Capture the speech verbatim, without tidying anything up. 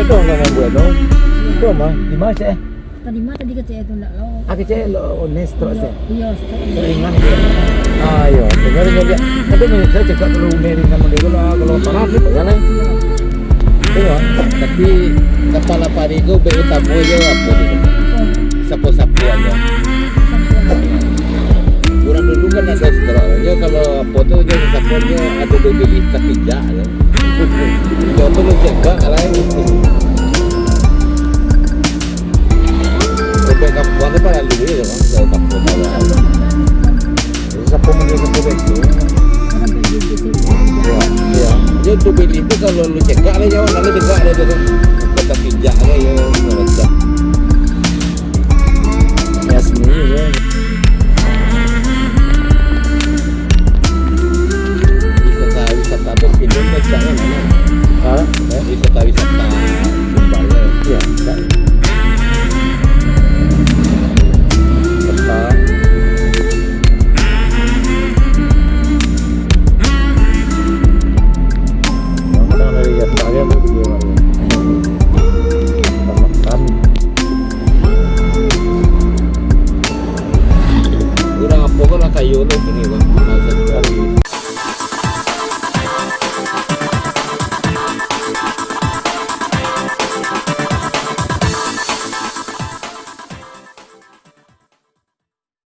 Tolong yang buat tu. Kau mah, di mana, Cek? Tadi mah tadi kecek tu ndak lo. Ah, kecek lo, oh, next stroke, Cek. Iyo, stroke. Ringan, Cek. Ah, iyo, dengar, dengar, Cek. Tapi menurut saya cakap kalau umi ringan model tu lah, kalau parah tu, jangan, eh. Iyo. Tengok, tapi kapal lapari tu, bek utamo je apo tu? Sapo-sapo aja. Urang dulu kan ado stroke, nyo kalau apo tu, nyo sapo nyo ado bibili tapijak je. Nyo tu mancegak lah. Sampai kampuang tu kan lalu je, Bang. Kalau kampuang bawah. Jadi, sapo mangga sapo beko. Yo, yo. Yo, tu bibili tu kalau lu cegak lah, jauah, lalu cegak lah tu. Bukan tapijak lah, yo, macam. Ya, seni, yo.